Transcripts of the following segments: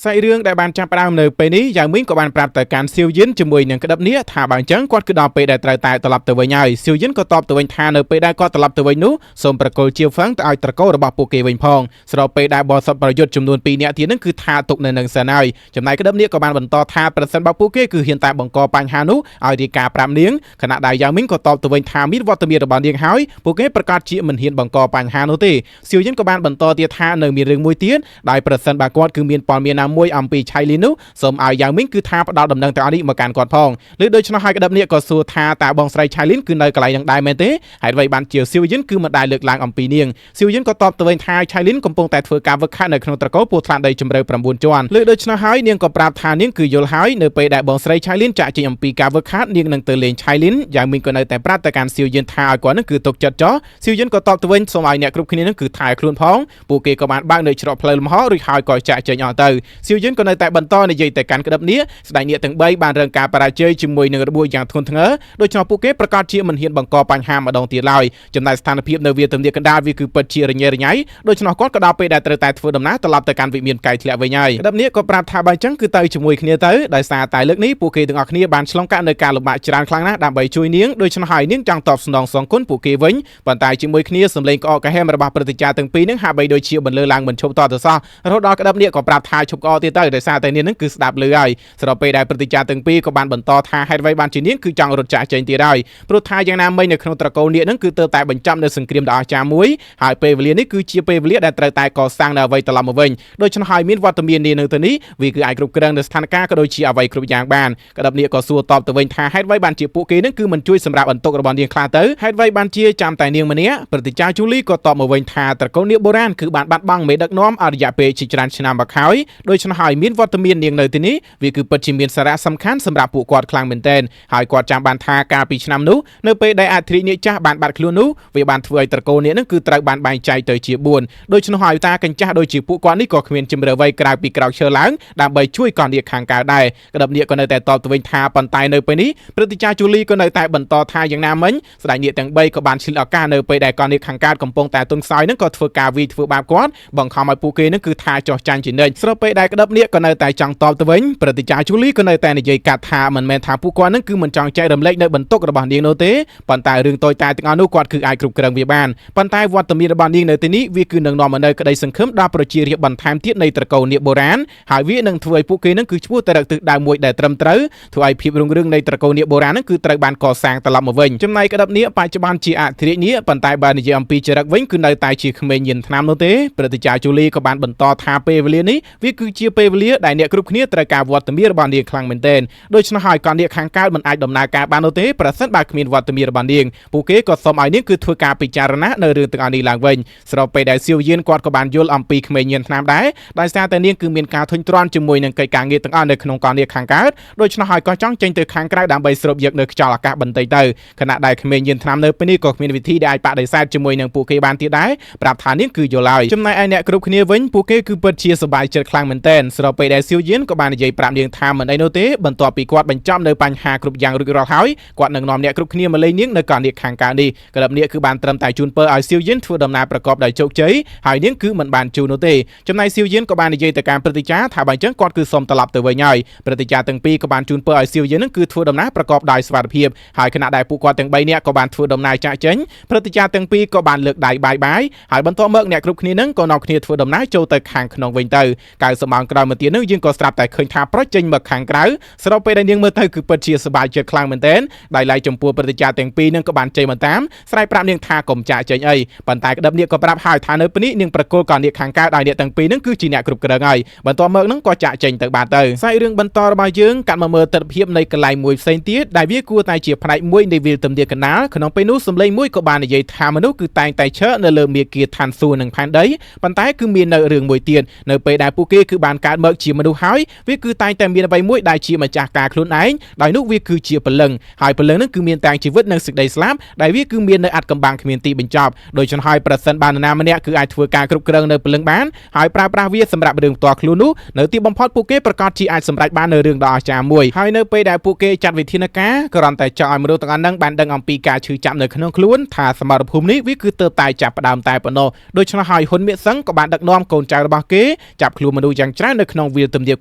សាច់រឿងដែលបានចាប់ផ្ដើមនៅពេលនេះយ៉ាងមីងក៏បានប្រាប់ទៅកាន់សៀវយិនជាមួយនឹងក្តិបនេះថាបើអញ្ចឹងគាត់គឺដល់ពេលដែលត្រូវតែត្រឡប់ទៅវិញហើយសៀវយិនក៏តបទៅវិញថានៅពេលដែលគាត់ត្រឡប់ទៅវិញនោះសូមប្រគល់ជាហ្វឹងទៅឲ្យត្រកូលរបស់ពួកគេវិញផងស្របពេលដែលបរិសុទ្ធប្រយុទ្ធចំនួន2នាក់ទៀតនឹងគឺថាទុកនៅនឹងសិនហើយចំណែកក្តិបនេះក៏បានបន្តថាប្រសិនបើពួកគេគឺហ៊ានតែបង្កបញ្ហានោះឲ្យរាយការណ៍ប្រាប់នាងខណៈដែលយ៉ាងមីងក៏តបទៅវិញថាមានវត្តមានរបស់នាងហើយពួកគេប្រកាសជាមិនហ៊ានបង្កបញ្ហានោះទេសៀវយិនក៏បានបន្តទៀតថានៅមានរឿងមួយទៀតដោយប្រសិនបើគាត់គឺមានព័ត៌មានណាមួយអំពីឆៃលីននោះសូមឲ្យយ៉ាងមីងគឺថាផ្ដល់ដំណឹងទាំងអស់នេះមកកាន់គាត់ផងឬដូច្នោះហើយក្តិបនេះក៏សួរថាតើបងស្រីឆៃលីនគឺនៅកន្លែងនឹងដែរមែនទេហេតុអ្វីបានជាសៀវយិនគឺមិនដែលលើកឡើងអំពីនាងសៀវយិនក៏តបទៅវិញថាឆៃលីនកំពុងតែធ្វើការវឹកហាត់នៅក្នុងត្រកូលពោធិ៍ថ្លាដីជម្រៅ9ជាន់ឬដូច្នោះហើយនាងក៏ប្រាប់ថានាងគឺយល់ហើយនៅពេលដែលបងស្រីឆៃលីនចាក់ចេញអំពីការវឹកហាត់នាងនឹងទៅលេងឆៃលីនយ៉ាងមីងក៏នៅតែប្រាប់ទៅកាន់សៀវយិនថាឲ្យគាត់នឹងគឺទុកចិត្តចោះសៀវយិនក៏តបទៅវិញសូមឲ្យអ្នកគ្រប់គ្នានឹងគឺថែខ្លួនផងពួកគេក៏បានបើកនៅច្រកផ្លូវលំហរួចហើយក៏ចាក់ចេញអស់ទៅសៀវយិនក៏នៅតែបន្តនិយាយទៅកាន់ក្តិបនេះស្ដេចនាគទាំង3បានរងការបរាជ័យជាមួយនឹងរបួសយ៉ាងធ្ងន់ធ្ងរដូច្នោះពួកគេប្រកាសជាមិនហ៊ានបង្កបញ្ហាម្ដងទៀតឡើយចំណែកស្ថានភាពនៅវាទំនាកណ្ដាលវាគឺពិតជារញ៉េរញ៉ៃដូច្នោះគាត់ក៏ដល់ពេលដែលត្រូវតែធ្វើដំណើរត្រឡប់ទៅកាន់វិមានផ្កាយធ្លាក់វិញហើយក្តិបនេះក៏ប្រាប់ថាបើអញ្ចឹងគឺទៅជាមួយគ្នាទៅដោយសារតែលើកនេះពួកគេទាំងអស់គ្នាបានឆ្លងកាត់នៅការលំបាកច្រើនខ្លាំងណាស់ដើម្បីជួយនាងដូច្នោះហើយនាងចង់តបស្នងសងគុណពួកគេវិញប៉ុន្តែជាមួយគ្នាសម្លេងក្អកកាហែមរបស់ព្រឹទ្ធាចារ្យទាំងពីរនឹងហាក់បីដូចជាបន្លឺឡើងមិនឈប់តទៅសោះរហូតដល់ក្តិបនេះក៏ប្រាប់ថាឈប់ក្អកទៀតទៅដោយសារតែនាងនឹងគឺស្ដាប់លឺហើយស្របពេលដែលព្រឹទ្ធាចារ្យទាំងពីរក៏បានបន្តថាហេតុអ្វីបានជានាងគឺចង់រត់ចាក់ចេញទៀតហើយព្រោះថាយ៉ាងណាមិញនៅក្នុងត្រកូលនាគនឹងគឺទើបតែបញ្ចប់នៅសង្គ្រាមដ៏អស្ចារ្យមួយហើយពេលវេលានេះគឺជាពេលវេលាដែលត្រូវតែកសាងនៅអ្វីត្រឡប់មកវិញដូច្នោះហើយមានវត្តមាននាងនៅទីនេះវាគឺអាចគ្រប់គ្រងនៅស្ថានភាពក៏ដូចជាអ្វីគ្រប់យ៉ាងបានក្តិបនាគក៏សួរតបទៅវិញថាហេតុអ្វីបានជាពួកគេនឹងគឺមិនជួយសម្រាប់អន្ទុករបស់នាងខ្លះទៅហេតុអ្វីបានជាចាំតែនាងម្នាក់ព្រឹទ្ធាចារ្យជូលីក៏តបមកវិញថាត្រកូលនាគបុរាណគឺបានបាត់បង់មេដឹកនាំអស់រយៈពេលជាច្រើនឆ្នាំមកហើយដូច្នោះហើយមានវត្តមាននាងនៅទីនេះវាគឺពិតជាមានសារៈសំខាន់សម្រាប់ពួកគាត់ខ្លាំងមែនទែនហើយគាត់ចាំបានថាកាលពីឆ្នាំនោះនៅពេលដែលអធិរាជនាគចាស់បានបាត់ខ្លួននោះវាបានធ្វើឲ្យត្រកូលនាគនឹងគឺត្រូវបានបែងចែកទៅជា4ដូច្នោះហើយតាកញ្ចាស់ដូចជាពួកគាត់នេះក៏គ្មានជំរឿអ្វីក្រៅពីក្រោកឈើឡើងដើម្បីជួយកននាគខាងកើតដែរក្តិបនាគក៏នៅតែតបទៅវិញថាប៉ុន្តែនៅពេលនេះព្រឹទ្ធាចារ្យជូលីក៏នៅតែបន្តថាយ៉ាងណាមិញស្ដេចនាគទាំង3ក៏បានឆ្លៀតឱកាសនៅពេលដែលកននាគខាងកើតកំពុងតែទុនខ្សោយនឹងក៏ធ្វើការវីធ្វើបាបគាត់បង្ខំឲ្យពួកគេនឹងគឺថាចោះចាញ់ជានិច្ចស្របពេលដែលក្តិបនាគក៏នៅតែចង់តបទៅវិញព្រឹទ្ធាចារ្យជូលីក៏នៅតែនិយាយកាត់ថាមិនមែនថាពួកគាត់នឹងគឺមិនចង់ចែករំលែកនៅបន្ទុករបស់នាងនោះទេប៉ុន្តែរឿងតូចតាចទាំងអស់នោះគាត់គឺអាចគ្រប់គ្រងវាបានប៉ុន្តែវត្តមានរបស់នាងនៅទីនេះវាគឺនឹងនាំមកនូវក្តីសង្ឃឹមដល់ប្រជារាស្ត្របន្ថែមទៀតនៃត្រកូលនាគបុរាណហើយវានឹងធ្វើឲ្យពួកគេនឹងគឺឈ្មោះទៅរកទិសដៅមួយដែលត្រឹមត្រូវធ្វើឲ្យភាពរុងរឿងនៃត្រកូលនាគបុរាណនឹងគឺត្រូវបានកសាងត្រឡប់មកវិញចំណែកក្តិបនាគបច្ចុប្បន្នជាអធិរាជនាគប៉ុន្តែបើនិយាយអំពីចរិតវិញគឺនៅតែជាក្មេងញៀនថ្នាំនោះទេព្រឹទ្ធាចារ្យជូលីក៏បានបន្តថាពេលវេលានេះវាគឺជាពេលវេលាដែលអ្នកគ្រប់គ្នាត្រូវការវត្តមានរបស់នាងខ្លាំងមែនទែនដូច្នោះហើយកននាគខាងកើតមិនអាចដំណើរការបាននោះទេប្រសិនបើគ្មានវត្តមានរបស់នាងពួកគេក៏សូមឲ្យនាងគឺធ្វើការពិចារណានៅរឿងទាំងអស់នេះឡើងវិញស្របពេលដែលសៀវយានគាត់ក៏បានយល់អំពីក្មេងញៀនថ្នាំដែរដោយសារតែនាងគឺមានការធុញទ្រាន់ជាមួយនឹងកិច្ចការងារទាំងអស់នៅក្នុងកននាគខាងកើតដូច្នោះហើយក៏ចង់ចេញទៅខាងក្រៅដើម្បីស្រូបយកនៅខ្យល់អាកាសបន្តិចទៅខណៈដែលក្មេងញៀនថ្នាំនៅពេលនេះក៏គ្មានវិធីដែលអាចបដិសេធជាមួយនឹងពួកគេបានទៀតដែរប្រាប់ថានាងគឺយល់ហើយចំណែកឯអ្នកគ្រប់គ្នាវិញពួកគេគឺពិតជាសប្បាយចិត្តខ្លាំងមែនទែនស្របពេលដែលសៀវយានក៏បាននិយាយប្រាប់នាងថាមិនអីនោះទេបន្ទាប់ពីគាត់បញ្ចប់នៅបញ្ហាគ្រប់យ៉ាងរួចរាល់ហើយគាត់នឹងនាំអ្នកគ្រប់គ្នាមកលេងនាងនៅកននាគខាងកើតនេះក្របនាគគឺបានត្រឹមតែជូនពរឲ្យសៀវយានធ្វើដំណើរប្រកបដោយជោគជ័យហើយនាងគឺមិនបានជូននោះទេចំណែកសៀវយានក៏បាននិយាយទៅកាន់ព្រឹទ្ធាចារ្យថាបើអញ្ចឹងគាត់គឺសូមត្រឡប់ទៅវិញហើយព្រឹទ្ធាចារ្យទាំងពីរក៏បានជូនពរឲ្យសៀវយាននឹងគឺធ្វើដំណើរប្រកបដោយសុវត្ថិភាពហើយខណៈដែលពួកគាត់ទាំង3នាក់ក៏បានធ្វើដំណើរចាក់ចេញព្រឹទ្ធាចារ្យទាំងពីរក៏បានលើកដៃបាយបាយហើយបន្ទាប់មកអ្នកគ្រប់គ្នានឹងក៏នាំគ្នាធ្វើដំណើរចូលទៅខាងក្នុងវិញទៅ90ម៉ោងក្រោយមកទៀតនឹងយើងក៏ស្រាប់តែឃើញថាប្រុសចេញមកខាងក្រៅស្របពេលដែលនាងមើលទៅគឺពិតជាសប្បាយចិត្តខ្លាំងមែនទែនដោយឡែកចំពោះព្រឹទ្ធាចារ្យទាំងពីរនឹងក៏បានចេញមកតាមស្រែកប្រាប់នាងថាកុំចាក់ចេញអីប៉ុន្តែក្តិបនាងក៏ប្រាប់ហើយថានៅពេលនេះនាងប្រគល់ក៏នាងខាងកើតឲ្យអ្នកទាំងពីរនឹងគឺជាអ្នកគ្រប់គ្រងហើយបន្ទាប់មកនឹងក៏ចាក់ចេញទៅបានទៅសាច់រឿងបន្តរបស់យើងកាត់មកមើលទិដ្ឋភាពនៃកន្លែងមួយផ្សេងទៀតដែលវាគួរតែជាផ្នែកមួយនៃវាលទំនាបកណ្ដាលក្នុងពេលនោះសម្លេងមួយក៏បាននិយាយថាមនុស្សគឺតែងតែឈរនៅលើមាគ៌ាឋានសួគ៌និងផែនដីប៉ុន្តែគឺមាននៅរឿងមួយទៀតនៅពេលដែលពួកគេគឺបានកើតមកជាមនុស្សហើយវាគឺតែងតែមានអ្វីមួយដែលជាម្ចាស់ការខ្លួនឯងដោយនោះវាគឺជាព្រលឹងហើយព្រលឹងនឹងគឺមានទាំងជីវិតនិងសេចក្តីស្លាប់ដែលវាគឺមាននៅអត្តកំបាំងគ្មានទីបញ្ចប់ដូច្នេះហើយប្រសិនបាននរណាម្នាក់គឺអាចធ្វើការគ្រប់គ្រងនៅព្រលឹងបានហើយប្រើប្រាស់វាសម្រាប់រឿងផ្ទាល់ខ្លួននោះនៅទីបំផុតពួកគេប្រកាសជាអាចសម្រេចបាននៅរឿងដ៏អស្ចារ្យមួយហើយនៅពេលដែលពួកគេចាត់វិធានការគ្រាន់តែចង់ឲ្យមនុស្សទាំងអស់ហ្នឹងបានដឹងអំពីការឈឺចាប់នៅក្នុងខ្លួនថាសមរភូមិនេះវាគឺទើបតែចាប់ផ្ដើមតែប៉ុណ្ណោះដូច្នេះហើយហ៊ុនមៀកសឹងក៏បានដឹកនាំកូនចៅរបស់គេចាប់ខ្លួនមនុស្សយ៉ាង យ៉ាងច្រើននៅក្នុងវាលទំនាប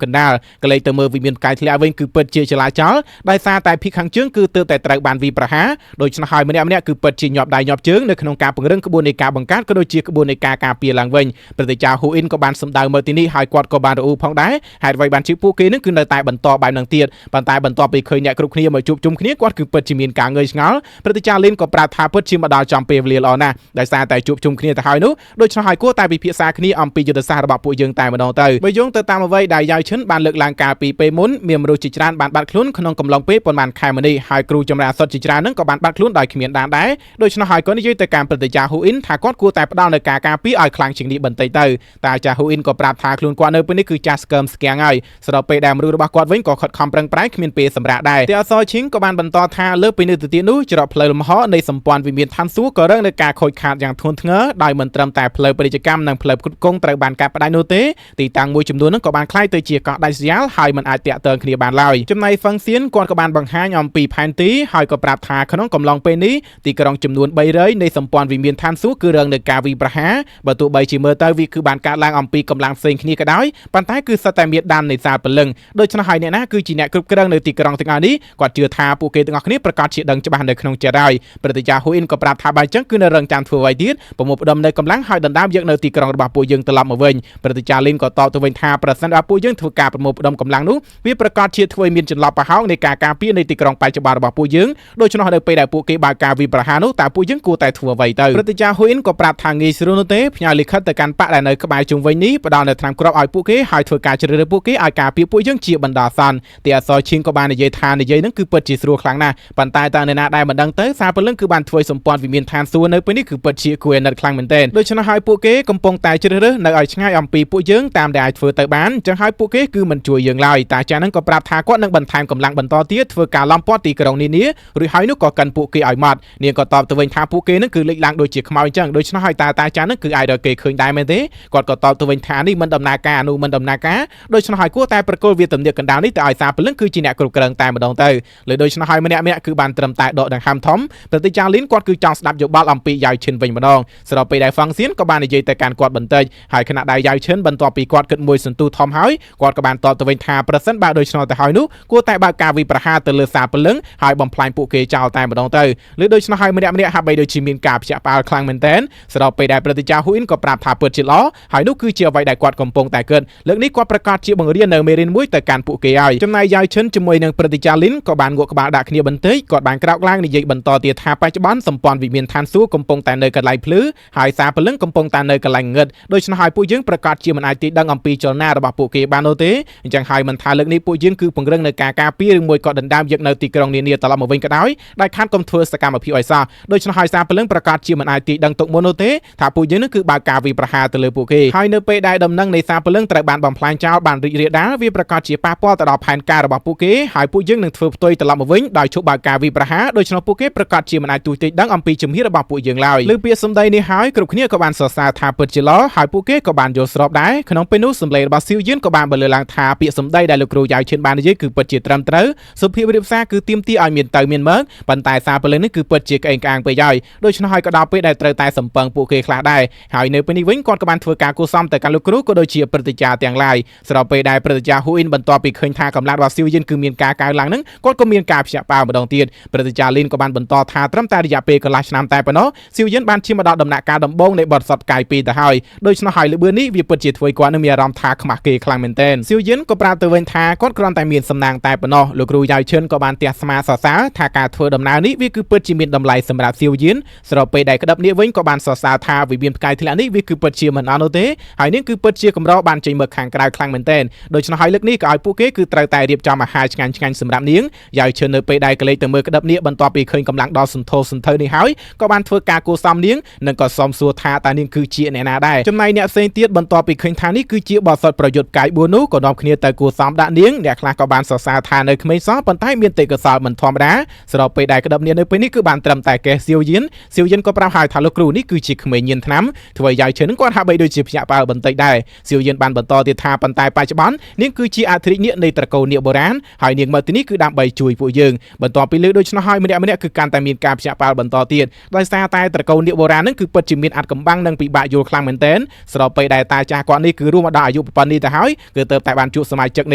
កណ្ដាលកលេចទៅមើលវិមានផ្កាយធ្លាក់វិញគឺពិតជាចលាចលដោយសារតែភីខខាងជើងគឺទើបតែត្រូវបានវាយប្រហារដូច្នេះហើយម្នាក់ៗគឺពិតជាញាប់ដៃញាប់ជើងនៅក្នុងការពង្រឹងក្បួននៃការបង្កើតក៏ដូចជាក្បួននៃការការពារឡើងវិញព្រឹទ្ធាចារ្យហ៊ូអ៊ីនក៏បានសម្ដៅមើលទីនេះហើយគាត់ក៏បានរអ៊ូផងដែរហេតុអ្វីបានជាពួកគេនឹងគឺនៅតែបន្តបែបនឹងទៀតប៉ុន្តែបន្ទាប់ពីឃើញអ្នកគ្រប់គ្នាមកជួបជុំគ្នាគាត់គឺពិតជាមានការងឿយឆ្ងល់ព្រឹទ្ធាចារ្យលីនក៏ប្រាប់ថាពិតជាមកដល់ចំពេលវេលាល្អណាស់ដោយសារតែជួបជុំគ្នាទៅហើយនោះដូច្នេះហើយគួរតែពិភាក្សាគ្នាអំពីយុទ្ធសាស្ត្ររបស់ពួកយើងតែម្ដងទៅបើយោងទៅតាមអ្វីដែលយ៉ាវឈិនបានលើកឡើងកាលពីពេលមុនមានមនុស្សជាច្រើនបានបាត់ខ្លួនក្នុងកំឡុងពេលប៉ុន្មានខែមកនេះហើយគ្រូចម្រើនសុទ្ធជាច្រើននឹងក៏បានបាត់ខ្លួនដោយគ្មានដានដែរដូច្នេះហើយក៏និយាយទៅកាន់ព្រឹទ្ធាចារ្យហ៊ូអ៊ីនថាគាត់គួរតែផ្ដល់នូវការការពារឲ្យខ្លាំងជាងនេះបន្តិចទៅតែចាស់ហ៊ូអ៊ីនក៏ប្រាប់ថាខ្លួនគាត់នៅពេលនេះគឺចាស់ស្កើមស្គាំងហើយស្របពេលដែលមនុស្សរបស់គាត់វិញក៏ខិតខំប្រឹងប្រែងគ្មានពេលសម្រាកដែរតែអសឈិងក៏បានបន្តថាលើពីនេះទៅទៀតនោះច្រកផ្លូវលំហនៃសម្ព័ន្ធវិមានឋានសួគ៌ក៏រងនឹងការខូចខាតយ៉ាងធ្ងន់ធ្ងរដោយមិនត្រឹមតែផ្លូវពាណិជ្ជកម្មនិងផ្លូវផ្គត់ផ្គង់ត្រូវបានកាត់ផ្តាច់នោះទេទីតាំងមួយចំនួននឹងក៏បានក្លាយទៅជាកោះដាច់ស្រយាលហើយមិនអាចតាក់ទងគ្នាបានឡើយចំណែកហ្វឹងសៀនគាត់ក៏បានបង្ហាញអំពីផែនទីហើយក៏ប្រាប់ថាក្នុងកំឡុងពេលនេះទីក្រុងចំនួន300នៃសម្ព័ន្ធវិមានឋានសួគ៌គឺរងនឹងការវិប្រហារបើទោះបីជាមើលទៅវាគឺបានកើតឡើងអំពីកម្លាំងផ្សេងគ្នាក៏ដោយប៉ុន្តែគឺសុទ្ធតែមានដាននៃសារព្រលឹងដូច្នេះហើយអ្នកណាគឺជាអ្នកគ្រប់គ្រងនៅទីក្រុងទាំងអស់នេះគាត់ជឿថាពួកគេទាំងអស់គ្នាប្រកាសជាដឹងច្បាស់នៅក្នុងចិត្តហើយព្រឹទ្ធាចារ្យហ៊ូអ៊ីនក៏ប្រាប់ថាបើអញ្ចឹងគឺនៅរងចាំធ្វើអ្វីទៀតប្រមូលផ្ដុំនៅកម្លាំងហើយដណ្ដើមយកនៅទីក្រុងរបស់ពួកយើងត្រឡប់មកវិញព្រឹទ្ធាចារ្យលីនក៏តបទៅវិញថាប្រសិនបើពួកយើងធ្វើការប្រមូលផ្ដុំកម្លាំងនោះវាប្រកាសជាធ្វើឲ្យមានចន្លោះប្រហោងនៃការការពារនៃទីក្រុងបច្ចុប្បន្នរបស់ពួកយើងដូច្នោះនៅពេលដែលពួកគេបើកការវិប្រហារនោះតើពួកយើងគួរតែធ្វើអ្វីទៅព្រឹទ្ធាចារ្យហ៊ូអ៊ីនក៏ប្រាប់ថាងាយស្រួលនោះទេផ្ញើលិខិតទៅកាន់បកដែលនៅក្បែរជុំវិញនេះផ្ដល់នៅថ្នាំគ្រាប់ឲ្យពួកគេហើយធ្វើការជ្រើសរើសពួកគេឲ្យការពារពួកយើងជាបណ្ដោះអាសន្នទីអសរឈៀងក៏បាននិយាយថានិយាយនឹងគឺពិតជាស្រួលខ្លាំងណាស់ប៉ុន្តែតើអ្នកណាដែលមិនដឹងទៅសារព្រលឹងគឺបានធ្វើសម្ព័ន្ធវិមានឋានសួគ៌នៅពេលនេះគឺពិតជាគួរអាណិតខ្លាំងមែនទែនដូច្នោះហើយពួកគេកំពុងតែជ្រើសរើសនៅឲ្យឆ្ងាយអំពីពួកយើងតាមដែលអាចធ្វើទៅបានអញ្ចឹងហើយពួកគេគឺមិនជួយយើងឡើយតាចាស់នឹងក៏ប្រាប់ថាគាត់នឹងបន្ថែមកម្លាំងបន្តទៀតធ្វើការឡំព័ទ្ធទីក្រុងនានារួចហើយនោះក៏កិនពួកគេឲ្យម៉ត់នាងក៏តបទៅវិញថាពួកគេនឹងគឺលេចឡើងដូចជាខ្មោចអញ្ចឹងដូច្នោះហើយតាតាចាស់នឹងគឺអាចដល់គេឃើញដែរមែនទេគាត់ក៏តបទៅវិញថានេះមិនដំណើរការនោះមិនដំណើរការដូច្នោះហើយគួរតែប្រគល់វាទំនៀកកណ្ដាលនេះទៅឲ្យសារព្រលឹងគឺជាអ្នកគ្រប់គ្រងតែម្ដងទៅលើដូច្នោះហើយម្នាក់ៗគឺបានត្រឹមតែដកដង្ហើមធំប្រតិចាលីនគាត់គឺចង់ស្ដាប់យោបល់អំពីយ៉ាវឈិនវិញម្ដងស្របពេលដែលហ្វឹងសៀនក៏បាននិយាយទៅកាន់គាត់បន្តិចហើយខណៈដែលយ៉ាវឈិនបន្ទាប់ពីគាត់គិតមួយសន្ទុះធំហើយគាត់ក៏បានតបទៅវិញថាប្រសិនបើដូច្នោះទៅហើយនោះគួរតែបើកការវិប្រហារទៅលើសារព្រលឹងហើយបំផ្លាញពួកគេចោលតែម្ដងទៅឬដូច្នោះហើយម្នាក់ៗហាក់បីដូចជាមានការភ្ញាក់ផ្អើលខ្លាំងមែនទែនស្របពេលដែលព្រឹទ្ធាចារ្យហ៊ូអ៊ីនក៏ប្រាប់ថាពិតជាល្អហើយនោះគឺជាអ្វីដែលគាត់កំពុងតែគិតលើកនេះគាត់ប្រកាសជាបង្រៀននៅមេរៀនមួយទៅកាន់ពួកគេហើយចំណែកយ៉ាវឈិនជាមួយនឹងព្រឹទ្ធាចារ្យលីនក៏បានងក់ក្បាលដាក់គ្នាបន្តិចគាត់បានក្រោកឡើងនិយាយបន្តទៀតថាបច្ចុប្បន្នសម្ព័ន្ធវិមានឋានសួគ៌កំពុងតែនៅកន្លែងភ្លឺហើយសារព្រលឹងកំពុងតែនៅកន្លែងងឹតដូច្នេះហើយពួកយើងប្រកាសជាមិនអាចទីដឹងអំពីចលនារបស់ពួកគេបាននោះទេអញ្ចឹងហើយមិនថាលើកនេះពួកយើងគឺពង្រឹងនៅការការពារឬមួយក៏ដណ្ដើមយកនៅទីក្រុងនានាត្រឡប់មកវិញក៏ដោយដែលខាតកុំធ្វើសកម្មភាពឲ្យសោះដូច្នេះហើយសារព្រលឹងប្រកាសជាមិនអាចទីដឹងទុកមុននោះទេថាពួកយើងនឹងគឺបើកការវិប្រហារទៅលើពួកគេហើយនៅពេលដែលដំណឹងនៃសារព្រលឹងត្រូវបានបំផ្លាញចោលបានរីករាលដាលវាប្រកាសជាប៉ះពាល់ទៅដល់ផែនការរបស់ពួកគេហើយពួកយើងនឹងធ្វើផ្ទុយត្រឡប់មកវិញដោយឈប់បើកការវិប្រហារដូច្នោះពួកគេប្រកាសជាមិនអាចទូទេដឹងអំពីជំហានរបស់ពួកយើងឡើយលើពាក្យសម្ដីនេះហើយគ្រប់គ្នាក៏បានសរសើរថាពិតជាល្អហើយពួកគេក៏បានយល់ស្របដែរក្នុងពេលនោះសម្លេងរបស់ស៊ីវយឿនក៏បានបន្លឺឡើងថាពាក្យសម្ដីដែលលោកគ្រូយ៉ាវឈិនបាននិយាយគឺពិតជាត្រឹមត្រូវសុភាពរៀបសារគឺទាមទារឲ្យមានទៅមានមកប៉ុន្តែសារព្រលឹងនេះគឺពិតជាក្អេងក្អាងពេកហើយដូច្នោះហើយក៏ដល់ពេលដែលត្រូវតែសំពឹងពួកគេខ្លះដែរហើយនៅពេលនេះវិញគាត់ក៏បានធ្វើការគួរសមទៅកាន់លោកគ្រូក៏ដូចជាព្រឹទ្ធាចារ្យទាំងឡាយស្របពេលដែលព្រឹទ្ធាចារ្យហ៊ូអ៊ីនបន្ទាប់ពីឃើញថាកម្លាំងរបស់ស៊ីវយឿនគឺមានការកើនឡើងនឹងគាត់ក៏មានការភ្ញាក់ផ្អើលម្ដងទៀតព្រឹទ្ធាចារ្យលីនក៏បានបន្តថាត្រឹមតែរយៈពេលកន្លះឆ្នាំតែប៉ុណ្ណោះស៊ីវយឿនបានឈានមកដល់ដំណាក់កាលដំបូងនៃបទសតផ្កាយពីរទៅហើយដូច្នោះហើយល្បឿននេះវាពិតជាធ្វើឲ្យគាត់នឹងមានអារម្មណ៍ថាខ្មាស់គេខ្លាំងមែនទែនស៊ីវយឿនក៏ប្រាប់ទៅវិញថាគាត់គ្រាន់តែមានសំណាងតែប៉ុណ្ណោះលោកគ្រូយ៉ាវឈិនក៏បានទះស្មាសរសើរថាការធ្វើដំណើរនេះវាគឺពិតជាមានតម្លៃសម្រាប់ស៊ីវយឿនស្របពេលដែលក្តាប់នេះវិញក៏បានសរសើរថាវិមានផ្កាយធ្លាក់នេះវាគឺពិតជាមិនអន់នោះទេហើយនេះគឺពិតជាកម្របានចេញមកខាងក្រៅខ្លាំងមែនទែនដូច្នោះហើយលើកនេះក៏ឲ្យពួកគេគឺត្រូវតែរៀបចំអាហារឆ្ងាញ់ឆ្ងាញ់សម្រាប់នាងយ៉ាវឈិននៅពេលដែលកលេចទៅមើលក្តាប់នេះបន្ទាប់ពីឃើញកម្លាំងដ៏សន្ធោសន្ធៅនេះហើយក៏បានធ្វើការគួសមនាងនិងក៏សមសួរថាតើនាងគឺជាអ្នកណាដែរចំណែកអ្នកផ្សេងទៀតបន្ទាប់ពីឃើញថានេះគឺជាបទសតប្រយុទ្ធកាយ4នោះក៏នាំគ្នាទៅគួសមដាក់នាងអ្នកខ្លះក៏បានសរសើរថានៅក្មេងសោះប៉ុន្តែមានទេពកោសល្យមិនធម្មតាស្របពេលដែលក្តាប់នាងនៅពេលនេះគឺបានត្រឹមតែកេះសៀវយៀនសៀវយៀនក៏ប្រាប់ហើយថាលោកគ្រូនេះគឺជាក្មេងញៀនថ្នាំធ្វើឲ្យយ៉ាវឈិនគាត់ហាក់បីដូចជាភ្ញាក់ផ្អើលបន្តិចដែរសៀវយៀនបានបន្តទៀតថាប៉ុន្តែបច្ចុប្បន្ននាងគឺជាអធិរាជនាគនៃត្រកូលនាគបុរាណហើយនាងមកទីនេះគឺដើម្បីជួយពួកយើងបន្ទាប់ពីលើដូច្នោះហើយម្នាក់ៗគឺកាន់តែមានការភ្ញាក់ផ្អើលបន្តទៀតដោយសារតែត្រកូលនាគបុរាណនឹងគឺពិតជាមានអាថ៌កំបាំងនិងពិបាកយល់ខ្លាំងមែនទែនស្របពេលដែលតាចាស់គាត់នេះគឺរស់មកដល់អាយុ យុប៉ុណ្នេះទៅហើយគឺទៅតែបានជួបសមាជិកន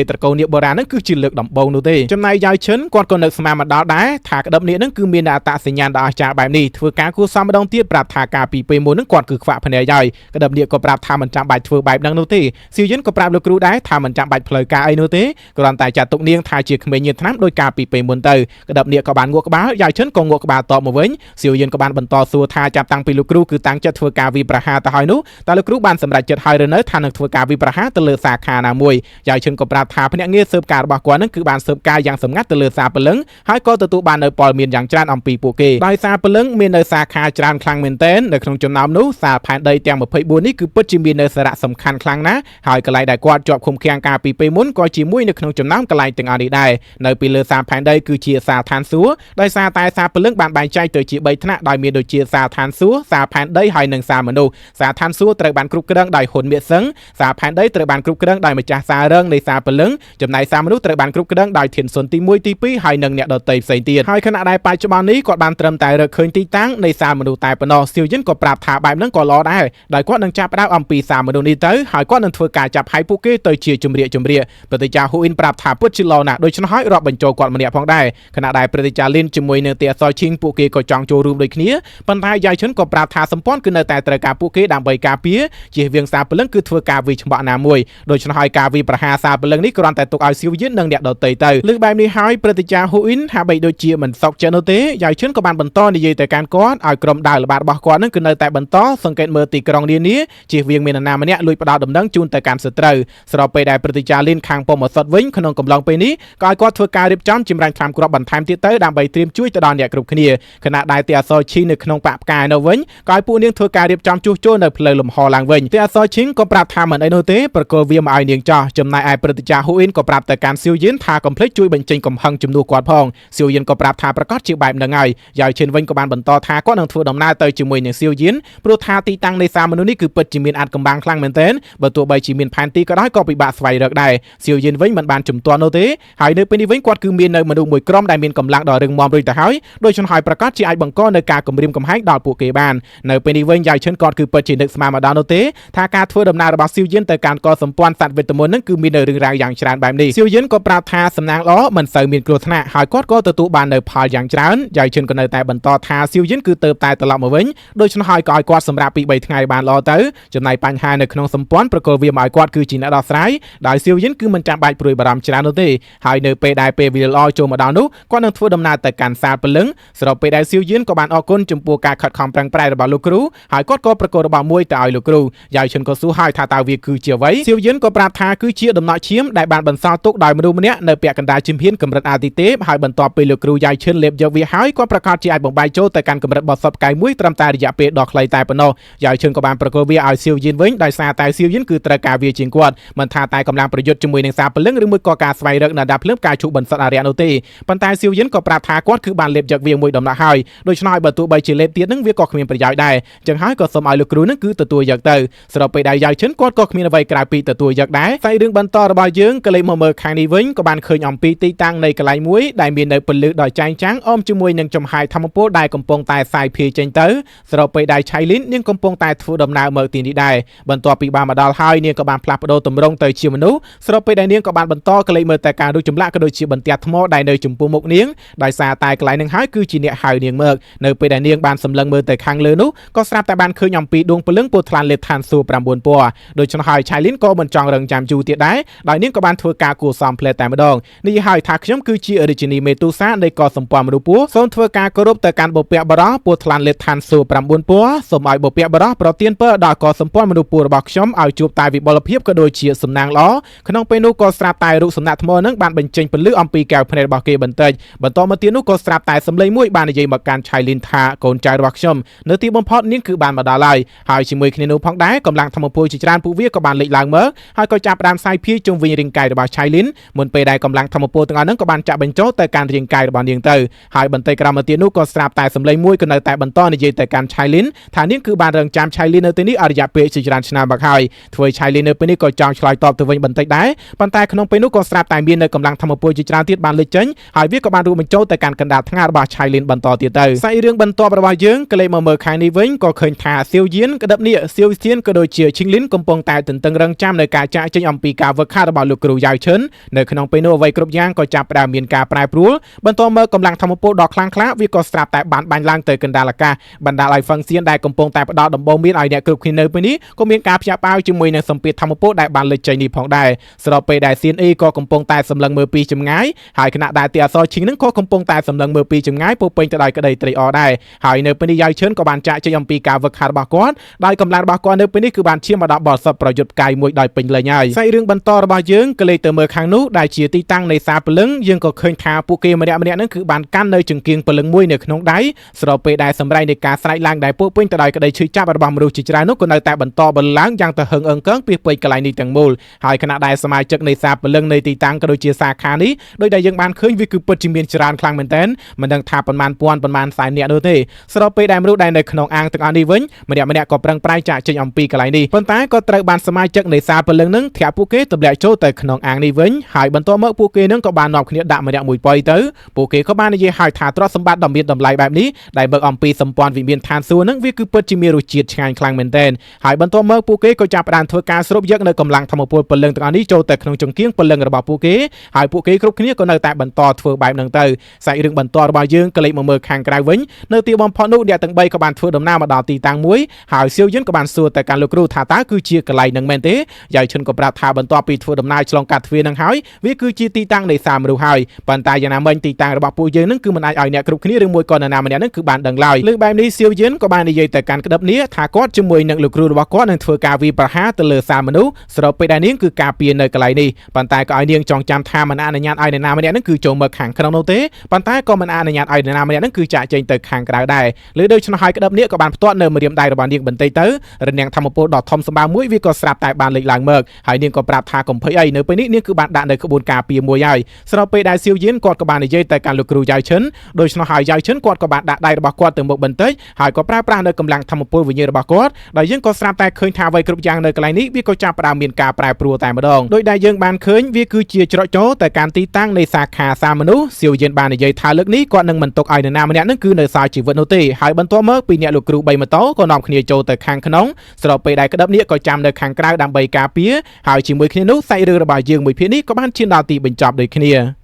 ៃត្រកូលនាគបុរាណហ្នឹងគឺជាលើកដំបូងនោះទេចំណែកយ៉ាវឈិនគាត់ក៏នឹកស្មានមកដល់ដែរថាក្តឹបនាគហ្នឹងគឺមានអត្តសញ្ញាណដ៏អស្ចារ្យបែបនេះធ្វើការគួរសមម្ដងទៀតប្រាប់ថាកាលពីពេលមុនហ្នឹងគាត់គឺខ្វាក់ភ្នែកហើយក្តឹបនាគក៏ប្រាប់ថាមិនចាំបាច់ធ្វើបែបហ្នឹងនោះទេសៀវយិនក៏ប្រាប់លោកគ្រូដែរថាមិនចាំបាច់ផ្លូវការអីនោះទេគ្រាន់តែចាត់ទុកនាងថាជាក្មេងញៀនថ្នាំដោយកាលពីពេលមុនទៅក្តឹបនាគក៏បានងក់ក្បាលយ៉ាវឈិនក៏ងក់ក្បាលតបមកវិញសៀវយិនក៏បានបន្តសួរថាចាប់តាំងពីលោកគ្រូគឺតាំងចិត្តធ្វើការវិប្រហារទៅហើយនោះតើលោកគ្រូបានសម្រេចចិត្តហើយឬនៅថានឹងធ្វើការវិប្រហារទៅលើសាខាណាមួយយ៉ាវឈិនក៏ប្រាប់ថាភ្នាក់ងារស៊ើបការរបស់គាត់នឹងគឺបានស៊ើបការយ៉ាងសម្ងាត់ទៅលើសាព្រលឹងហើយក៏ទទួលបាននៅព័ត៌មានយ៉ាងច្រើនអំពីពួកគេដោយសារព្រលឹងមាននៅសាខាច្រើនខ្លាំងមែនទែននៅក្នុងចំណោមនោះសាលផែនដីទាំង24នេះគឺពិតជាមាននៅសារៈសំខាន់ខ្លាំងណាស់ហើយកន្លែងដែលគាត់ជាប់ឃុំឃាំងកាលពីពេលមុនក៏ជាមួយនៅក្នុងចំណោមកន្លែងទាំងអស់នេះដែរនៅពីលើសាលផែនដីគឺជាសាលឋានសួគ៌ដោយសារតែសាលព្រលឹងបានបែងចែកទៅជា3ថ្នាក់ដោយមានដូចជាសាលឋានសួគ៌សាលផែនដីហើយនិងសាលមនុស្សសាលឋានសួគ៌ត្រូវបានគ្រប់គ្រងដោយហ៊ុនមៀកសឹងសាលផែនដីត្រូវបានគ្រប់គ្រងដោយម្ចាស់សាលរងនៃសាលព្រលឹងចំណែកសាលមនុស្សត្រូវបានគ្រប់គ្រងដោយធានសុនទី1ទី2ហើយនិងអ្នកដទៃផ្សេងទៀតហើយខណៈដែលបច្ចុប្បន្ននេះគាត់បានត្រឹមតែរកឃើញទីតាំងនៃសាលមនុស្សតែប៉ុណ្ណោះសៀវយិនក៏ប្រាប់ថាបែបហ្នឹងក៏ល្អដែរដោយគាត់នឹងចាប់ផ្ដើមអំពីសាលមនុស្សនេះទៅហើយគាត់នឹងធ្វើការចាប់ហៃពួកគេទៅជាជំរាកជំរាកព្រឹទ្ធាចារ្យហ៊ូអ៊ីនប្រាប់ថាពិតជាល្អណាស់ដូច្នោះហើយរាប់បញ្ចូលគាត់ម្នាក់ផងដែរខណៈដែលព្រឹទ្ធាចារ្យលីនជាមួយនឹងទីអសឈីងពួកគេក៏ចង់ចូលរួមដូចគ្នាប៉ុន្តែយ៉ាយឈិនក៏ប្រាប់ថាសម្ព័ន្ធគឺនៅតែត្រូវការពួកគេដើម្បីការពារជៀសវាងសាលព្រលឹងគឺធ្វើការវិច្ឆបក់ណាមួយដូច្នោះហើយការវិប្រហារសាលព្រលឹងនេះគ្រាន់តែទុកឲ្យសៀវយិននិងអ្នកដទៃទៅលើកបែបនេះហើយព្រឹទ្ធាចារ្យហ៊ូអ៊ីនហាក់បីដូចជាមិនសុខចិត្តនោះទេយ៉ាយឈិនក៏បានបន្តនិយាយទៅកាន់គាត់ឲ្យក្រុមដាវល្បាតរបស់គាត់នឹងគឺនៅតែបន្តសង្កេតមើលទីក្រុងនានាជៀសវាងមាននរណាម្នាក់លួចផ្ដោតដំណឹងជូនទៅកាន់សត្រូវស្របពេលដែលព្រឹទ្ធាចារ្យលីនខាងពុំឱសថវិញក្នុងកំឡុងពេលនេះក៏ឲ្យគាត់ធ្វើការរៀបចំចម្រាញ់ថ្នាំគ្រាប់បន្ថែមទៀតទៅដើម្បីត្រៀមជួយទៅដល់អ្នកគ្រប់គ្នាខណៈដែលទីអសឈីនៅក្នុងបាក់ផ្កាយនៅវិញក៏ឲ្យពួកនាងធ្វើការរៀបចំជួសជុលនៅផ្លូវលំហឡើងវិញទីអសឈីងក៏ប្រាប់ថាមិនអីនោះទេប្រគល់វាមកឲ្យនាងចោះចំណែកឯព្រឹទ្ធាចារ្យហ៊ូអ៊ីនក៏ប្រាប់ទៅកាន់សៀវយិនថាកុំភ្លេចជួយបញ្ចេញកំហឹងជំនួសគាត់ផងសៀវយិនក៏ប្រាប់ថាប្រកាសជាបែបហ្នឹងហើយយ៉ាវឈិនវិញក៏បានបន្តថាគាត់នឹងធ្វើដំណើរទៅជាមួយនឹងសៀវយិនព្រោះថាទីតាំងនៃសាលមនុស្សនេះគឺពិតជាមានអាចកំបាំងខ្លាំងមែនទែនបើទោះបីជាមានផែនទីក៏ដោយក៏ពិបាកស្វែងរកដែរសៀវយិនវិញមិនបានជំទាស់នោះទេហើយនៅពេលនេះវិញគាត់គឺមាននៅមនុស្សមួយក្រុមដែលមានកម្លាំងដ៏រឹងមាំរួចទៅហើយដូច្នោះហើយប្រកាសជាអាចបង្កនៅការគំរាមកំហែងដល់ពួកគេបាននៅពេលនេះវិញយ៉ាវឈិនគាត់គឺពិតជានឹកស្មានមកដល់នោះទេថាការធ្វើដំណើររបស់សៀវយិនទៅកាន់កសម្ព័ន្ធសត្វវេទមន្តនឹងគឺមាននៅរឿងរ៉ាវយ៉ាងច្រើនបែបនេះសៀវយិនក៏ប្រាប់ថាសំណាងល្អមិនសូវមានគ្រោះថ្នាក់ហើយគាត់ក៏ទទួលបាននៅផលយ៉ាងច្រើនយ៉ាវឈិនក៏នៅតែបន្តថាសៀវយិនគឺទៅតែត្រឡប់មកវិញដូច្នោះហើយក៏ឲ្យគាត់សម្រាប់ពី3ថ្ងៃបានល្អទៅចំណែកបញ្ហានៅក្នុងសម្ព័ន្ធប្រគល់វាមកឲ្យគាត់គឺជាអ្នកដោះស្រាយដោយសៀវយិនគឺមិនចាំបាច់ព្រួយបារម្ភច្រើននោះទេហើយនៅពេលដែលពេលវេលាល្អចូលមកដល់នោះគាត់នឹងធ្វើដំណើរទៅកាន់សាលព្រលឹងស្របពេលដែលសៀវយិនក៏បានអរគុណចំពោះការខិតខំប្រឹងប្រែងរបស់លោកគ្រូហើយគាត់ក៏ប្រគល់របស់មួយទៅឲ្យលោកគ្រូយ៉ាវឈិនក៏សួរហើយថាតើវាគឺជាអ្វីសៀវយិនក៏ប្រាប់ថាគឺជាដំណក់ឈាមដែលបានបន្សល់ទុកដោយមនុស្សម្នាក់នៅពាក់កណ្ដាលជំហានកម្រិតអាទិទេពហើយបន្ទាប់ពីលោកគ្រូយ៉ាវឈិនលេបយកវាហើយគាត់ប្រកាសជាអាចបំបាយចូលទៅកាន់កម្រិតបទសពផ្កាយមួយត្រឹមតែរយៈពេលដ៏ខ្លីតែប៉ុណ្ណោះយ៉ាវឈិនក៏បានប្រគល់វាឲ្យសៀវយិនវិញដោយសារតែសៀវយិនគឺត្រូវការវាជាងគាត់មិនថាតែកម្លាំងប្រយុទ្ធជាមួយនឹងសាព្រលឹងឬមួយក៏ការស្វែងរកនៅដាភ្លើងការឈូសបន្សុទ្ធអារក្សនោះទេប៉ុន្តែសៀវយិនក៏ប្រាប់ថាគាត់គឺបានលេបយកវាមួយដំណក់ហើយដូច្នោះហើយបើទោះបីជាលេបទៀតនឹងវាក៏គ្មានប្រយោជន៍ដែរចឹងហើយក៏សូមឲ្យលោកគ្រូនឹងគឺទទួលយកទៅស្របពេលដែលយ៉ាវឈិនគាត់ក៏គ្មានអ្វីក្រៅពីទទួលយកដែរសាច់រឿងបន្តរបស់យើងក៏លេខមកមើលខាងនេះវិញក៏បានឃើញអំពីទីតាំងនៃកន្លែងមួយដែលមាននៅពន្លឺដ៏ចែងចាំងអមជាមួយនឹងចំហាយធម្មពលដែលកំពុងតែសាយភាយចេញទៅស្របពេលដែលឆៃលីននាងកំពុងតែធ្វើដំណើរមកទីនេះដែរបន្ទាប់ពីបានមកដល់ហើយនាងក៏បានផ្លាស់ប្ដូរទម្រង់ទៅជាមនុស្សស្របពេលដែលនាងក៏បានបន្តក្លែកមើលតែការរូបចម្លាក់ក៏ដូចជាបន្ទះថ្មដែលនៅចំពោះមុខនាងដោយសារតែកន្លែងនឹងហើយគឺជាអ្នកហៅនាងមកនៅពេលដែលនាងបានសម្លឹងមើលទៅខាងលើនោះក៏ស្រាប់តែបានឃើញអំពីដួងព្រលឹងពោថ្លានលេឋានសួគ៌9ពណ៌ដូច្នោះហើយឆៃលីនក៏មិនចង់រងចាំយូរទៀតដែរដោយនាងក៏បានធ្វើការគួរសមផ្លែតែម្ដងនេះហើយថាខ្ញុំគឺជារាជិនីមេទូសានៃកសម្ព័ន្ធមនុស្សពស់សូមធ្វើការគោរពទៅកាន់បុព្វបុរសពោថ្លានលេឋានសួគ៌9ពណ៌សូមឲ្យបុព្វបុរសប្រទានពរដល់កសម្ព័ន្ធមនុស្សពស់របស់ខ្ញុំឲ្យជួបតែវិបុលភាពក៏ដូចជាសំណាងល្អក្នុងពេលនោះក៏ស្រាប់តែរូបសំណាកថ្មនឹងបានបញ្ចេញពន្លឺអំពីកែវភ្នែករបស់គេបន្តិចបន្តមកទៀតនោះក៏ស្រាប់តែសម្លេងមួយបាននិយាយមកកាន់ឆៃលីនថាកូនចៅរបស់ខ្ញុំនៅទីបំផុតនាងគឺបានមកដល់ហើយហើយជាមួយគ្នានោះផងដែរកម្លាំងធម្មពលជាច្រើនពួកវាក៏បានលេចឡើងមកហើយក៏ចាប់ផ្ដើមសាយភាយជុំវិញរាងកាយរបស់ឆៃលីនមុនពេលដែលកម្លាំងធម្មពលទាំងអស់ហ្នឹងក៏បានចាក់បញ្ចូលទៅកាន់រាងកាយរបស់នាងទៅហើយបន្តិចក្រោយមកទៀតនោះក៏ស្រាប់តែសម្លេងមួយក៏នៅតែបន្តនិយាយទៅកាន់ឆៃលីនថានាងគឺបានរងចាំឆៃលីននៅទីនេះអស់រយៈពេលជាច្រើនឆ្នាំមកហើយធ្វើឆៃលីននៅពេលនេះក៏ចង់ឆ្លើយតបទៅវិញបន្តិចដែរប៉ុន្តែក្នុងពេលនោះក៏ស្រាប់តែមាននៅកម្លាំងធម្មពលជាច្រើនទៀតបានលេចចេញហើយវាក៏បានរួមបញ្ចូលទៅកាន់កណ្ដាលថ្ងាសរបស់ឆៃលីនបន្តទៀតទៅសាច់រឿងបន្ទាប់របស់យើងក៏លេខមកមើលខាងនេះវិញក៏ឃើញថាសៀវយៀនក្តឹបនេះសៀវសៀនក៏ដូចជាឈីងលីនកំពុងតែទន្ទឹង ងរងចាំនៅការចាក់ចេញអំពីការវឹកហាត់របស់លោកគ្រូយ៉ាវឈិននៅក្នុងពេលនោះអ្វីគ្រប់យ៉ាងក៏ចាប់ផ្ដើមមានការប្រែប្រួលបន្ទាប់មកកម្លាំងធម្មពលដ៏ខ្លាំងក្លាវាក៏ស្រាប់តែបានបាញ់ឡើងទៅកណ្ដាលអាកាសបណ្ដាលឲ្យហ្វឹងសៀនដែលកំពុងតែផ្ដល់ដំបូន្មានឲ្យអ្នកគ្រប់គ្នានៅពេលនេះក៏មានការភ្ញាក់ផ្អើលជាមួយនឹងសម្ពាធធម្មពលដែលបានលេចចេញនេះផងដែរស្របពេលដែលសៀនអ៊ីក៏កំពុងតែសម្លឹងមើលពីចម្ងាយហើយខណៈដែលទីអសរឈីងនឹងក៏កំពុងតែសម្លឹងមើលពីចម្ងាយពោពេញទៅដោយក្តីត្រេកអរដែរហើយនៅពេលនេះយ៉ាវឈិនក៏បានចាក់ចេញអំពីការវឹកហាត់របស់គាត់ដោយកម្លាំងរបស់គាត់នៅពេលនេះគឺបានឈានមកដល់បរិសុទ្ធប្រយុទ្ធផ្កាយមួយដោយពេញលេញហើយសាច់រឿងបន្តរបស់យើងក៏លេខទៅមើលខាងនោះដែលជាទីតាំងនៃសាព្រលឹងយើងក៏ឃើញថាពួកគេម្នាក់ម្នាក់នឹងគឺបានកាន់នៅចង្គៀងព្រលឹងមួយនៅក្នុងដៃស្របពេលដែលសម្រែកនៃការស្រែកឡើងដែលពោពេញទៅដោយក្តីឈឺចាប់របស់មនុស្សជាច្រើននោះក៏នៅតែបន្តបន្ឡើងយ៉ាងទៅហឹងអឹងកឹងពីពេញកន្លែងនេះទាំងមូលហើយខណៈដែលសមាជិកនៃសាព្រលឹងនៃទីតាំងក៏ដូចជាសាខានេះដោយដែលយើងបានឃើញវាគឺពិតជាមានច្រើនខ្លាំងមែនទែនមិនដឹងថាប៉ុន្មានពាន់ប៉ុន្មានសែននាក់នោះទេស្របពេលដែលមនុស្សដែលនៅក្នុងអាងទាំងអស់នេះវិញម្នាក់ម្នាក់ក៏ប្រឹងប្រែងចាកចេញអំពីកន្លែងនេះប៉ុន្តែក៏ត្រូវបានសមាជិកនៃសាព្រលឹងនឹងធាក់ពួកគេទម្លាក់ចូលទៅក្នុងអាងនេះវិញហើយបន្ទាប់មកពួកគេនឹងក៏បាននាំគ្នាដាក់ម្នាក់មួយប៉ុយទៅពួកគេក៏បាននិយាយឲ្យថាទ្រព្យសម្បត្តិដ៏មានតម្លៃបែបនេះដែលបើកអំពីសម្ព័ន្ធវិមានឋានសួគ៌នឹងវាគឺពិតជាមានរសជាតិឆ្ងាញ់ខ្លាំងមែនទែនហើយបន្ទាប់មកពួកគេក៏ចាប់ផ្ដើមធ្វើការស្រូបយកនៅកម្លាំងធម្មពលព្រលឹងទាំងអស់នេះចូលទៅក្នុងចង្គៀងព្រលឹងរបស់ពួកគេហើយពួកគេគ្រប់គ្នាក៏នៅតែបន្តធ្វើបែបហ្នឹងទៅសាច់រឿងបន្តរបស់យើងក៏លេចមកមើលខាងក្រៅវិញនៅទីបំផុតនោះអ្នកទាំង3ក៏បានធ្វើដំណើរមកដល់ទីតាំងមួយហើយសៀវយិនក៏បានសួរទៅកាន់លោកគ្រូថាតើគឺជាកន្លែងហ្នឹងមែនទេយ៉ាវឈិនក៏ប្រាប់ថាបន្ទាប់ពីធ្វើដំណើរឆ្លងកាត់ទ្វារហ្នឹងហើយវាគឺជាទីតាំងនៃសាមនុស្សហើយប៉ុន្តែយ៉ាងណាមិញទីតាំងរបស់ពួកយើងហ្នឹងគឺមិនអាចឲ្យអ្នកគ្រប់គ្នាឬមួយក៏នរណាម្នាក់ហ្នឹងគឺបានដឹងឡើយលើបែបនេះសៀវយិនក៏បាននិយាយទៅកាន់ក្តិបនេះថាគាត់ជាមួយនឹងលោកគ្រូរបស់គាត់នឹងធ្វើការវាយប្រហារទៅលើសាមនុស្សស្របពេលដែលនាងគឺការពារនៅកន្លែងនេះប៉ុន្តែក៏ឲ្យនាងចងចាំថាមិនអនុញ្ញាតឲ្យនរណាម្នាក់ហ្នឹងគឺចូលមកខាងក្នុងនោះទេប៉ុន្តែក៏មិនអនុញ្ញាតឲ្យនរណាម្នាក់ហ្នឹងគឺចាក់ចេញទៅខាងក្រៅដែរឬដូច្នោះហើយក្តិបនេះក៏បានផ្ទាត់នៅម្រាមដៃរបស់នាងបន្តិចទៅរនាំងធម្មពលដ៏ធំសម្បើមមួយវាក៏ស្រាប់តែបានលេចឡើងមកហើយនាងក៏ប្រាប់ថាកុំភ័យអីនៅពេលនេះនាងគឺបានដាក់នៅក្បួនការពារមួយហើយស្របពេលដែលសៀវយៀនគាត់ក៏បាននិយាយទៅកាន់លោកគ្រូយ៉ាវឈិនដូច្នោះហើយយ៉ាវឈិនគាត់ក៏បានដាក់ដៃរបស់គាត់ទៅមុខបន្តិចហើយក៏ប្រើប្រាស់នៅកម្លាំងធម្មពលវិញ្ញាណរបស់គាត់ដោយយើងក៏ស្រាប់តែឃើញថាអ្វីគ្រប់យ៉ាងនៅកន្លែងនេះវាក៏ចាប់ផ្ដើមមានការប្រែប្រួលតែម្ដងដោយដែលយើងបានឃើញវាគឺជាច្រកចូលទៅកាន់ទីតាំងនៃសាខាសាមនុស្សសៀវយៀនបាននិយាយថាលើកនេះគាត់នឹងមិនទុកឲ្យនរណាម្នាក់នឹងគឺនៅសល់ជីវិតនោះទេហើយបន្ទាប់មកពីអ្នកលោកគ្រូ3ម៉ូតូក៏នាំគ្នាចូលទៅខាងក្នុងស្របពេលដែលក្តិបនេះក៏ចាំនៅខាងក្រៅដើម្បីការពារហើយជាមួយគ្នានោះសាច់រឿងរបស់យើងមួយភាគនេះក៏បានឈានដល់ទីបញ្ចប់ដូចគ្នា។